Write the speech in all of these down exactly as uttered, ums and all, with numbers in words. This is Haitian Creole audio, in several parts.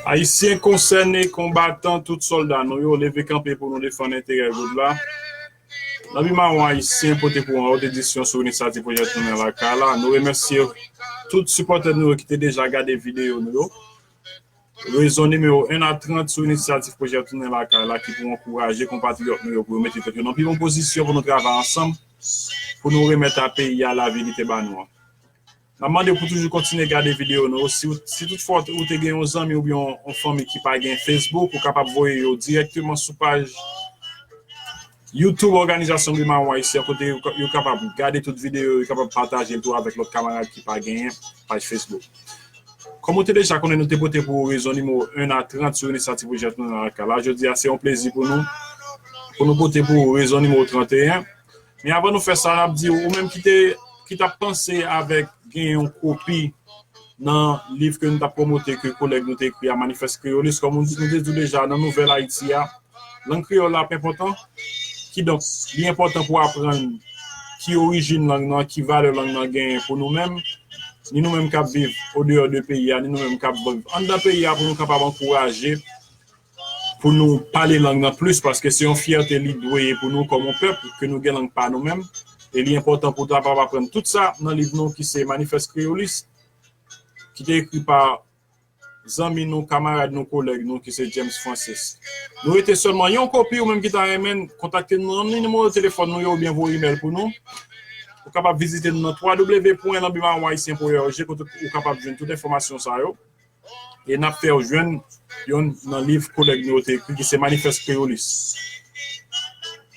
Ayisyen konsène, konbatan, tout sòlda nou yo, leve kanpe pou nou defann enterè goud la. Lanbi Mawon Ayisyen pote pou ou yon lòt edisyon sou inisyativ pwojè Tounen Lakay la. Nou remèsye tout sipòtè nou yo ki te deja gade videyo nou yo. Rezon nimewo en a trant sou inisyativ pwojè Tounen Lakay la ki pou ankouraje konpatriyòt nou yo pou yo mete tèt yo nan pi bon pozisyon pou nou travay ansanm pou nou remèt a peyi a lavi li te ba nou an. N ap mande w pou toujou kontinye gade videyo nou. Si, si toutfwa ou te gen yon zanmi oubyen yon, yon fanmi ki pa gen Facebook, ou kapab voye yo dirèkteman sou paj YouTube Òganizasyon Lanbi Mawon Ayisyen kote yo, yo kapab gade tout videyo, yo kapab pataje l tou avèk lòt kamarad ki pa genyen paj Facebook. Kòm ou te deja konnen, nou te pote pou ou rezon nimewo en a trant sou inisyativ pwojè Tounen Lakay la. Jodi a, se yon plezi pou nou, pou nou pote pou ou rezon nimewo trant e en. Men avan nou fè sa, n ap di ou, ou menm ki te, ki t ap panse avèk gen yon kopi nan liv ke nou t ap pwomote ke kolèg nou te ekri a, Manifès Kreyolis, kòm nou, nou te di w deja, nan nouvèl Ayiti a, lang kreyòl la ap enpòtan. Kidonk, li enpòtan pou aprann ki orijin lang nan, ki valè lang nan genyen pou nou menm, ni nou menm k ap viv odeyò de peyi a, ni nou menm k ap viv anndan peyi a, pou nou kapab ankouraje pou nou pale lang nan plis, paske se yon fyète li dwe ye pou nou kòm yon pèp, ke nou gen lang pa nou menm. E li enpòtan pou nou kapab aprann tout sa nan liv nou ki se Manifès Kreyolis, ki te ekri pa zanmi nou, kamarad nou, kolèg nou ki se James Francis. Nou rete sèlman yon kopi, ou menm ki ta renmen kontakte nou nan nimewo telefòn nou yo oubyen voye imèl pou nou. Ou kapab vizite nou nan www pwen lanbi mawon ayisyen pwen org kote ou kapab jwenn tout enfòmasyon sa yo. E n ap fè w jwenn youn nan liv kolèg nou yo te ekri ki se Manifès Kreyolis.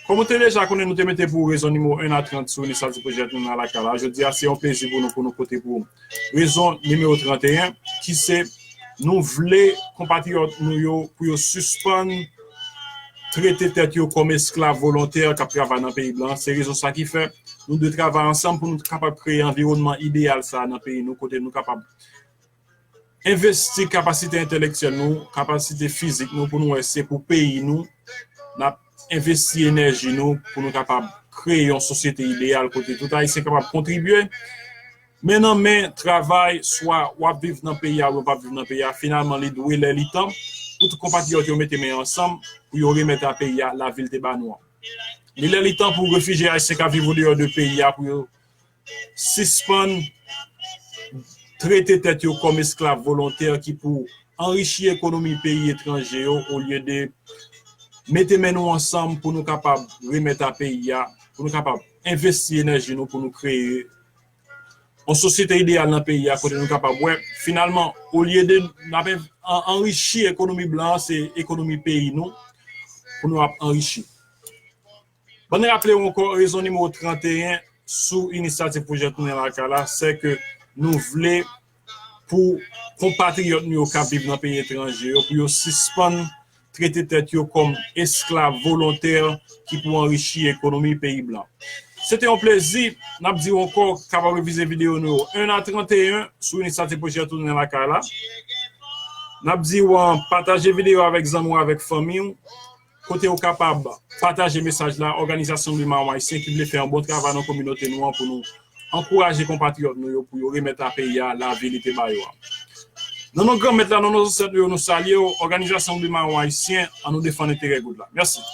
Kòm ou te deja konnen, nou te mete pou ou rezon nimewo en a trant sou inisyativ pwojè Tounen Lakay la. Jodi a, se yon plezi pou nou, pou nou pote pou ou rezon nimewo trant e en, ki se nou vle konpatriyòt nou yo pou yo sispann trete tèt yo kòm esklav volontè k ap travay nan peyi blan. Se rezon sa ki fè nou dwe travay ansanm pou nou kapab kreye anviwònman ideyal sa a nan peyi nou, kote nou kapab envesti kapasite entèlektyèl nou, kapasite fizik nou pou nou wè se pou peyi nou n ap envesti enèji nou pou nou kapab kreye yon sosyete ideyal kote tout Ayisyen kapab kontribye men nan men travay, swa w ap viv nan peyi a oubyen w p ap viv nan peyi a, finalman li dwe lè li tan pou tout konpatriyòt yo mete men yo ansanm pou yo remèt a peyi a lavi l te ba nou an. Li lè li tan pou refijye ayisyen k ap viv odeyò de peyi a pou yo sispann trete tèt yo kòm esklav volontè ki pou anrichi ekonomi peyi etranje yo olye de mete men nou ansanm pou nou kapab remèt a peyi a, pou nou kapab envesti enèji nou pou nou kreye yon sosyete ideyal nan peyi a kote nou kapab wè finalman olye de n ap en- an- anrichi ekonomi blan an, se ekonomi peyi nou pou nou ap anrichi. Ban n raple w ankò, rezon nimewo trant e en sou inisyativ pwojè Tounen Lakay la, se ke nou vle pou konpatriyòt nou yo k ap viv nan peyi etranje yo, pou yo sispann trete tèt yo kòm esklav volontè ki pou anrichi ekonomi peyi blan. Se te yon plezi, n ap di w ankò, kapab revize videyo nou yo en a trant e en sou inisyativ pwojè Tounen Lakay la. N ap di w an, pataje videyo avèk zanmi w, avèk fanmi w. Kote ou kapab pataje mesaj la, Òganizasyon Lanbi Mawon Ayisyen ki vle fè yon bon travay nan kominote nou an pou nou ankouraje konpatriyòt nou yo pou yo remèt a peyi a lavi li te ba yo a. Nan non Granmèt la, nan non zansèt nou yo, nou salye w, Òganizasyon Lanbi Mawon Ayisyen, an nou defann enterè goud la. Mèsi.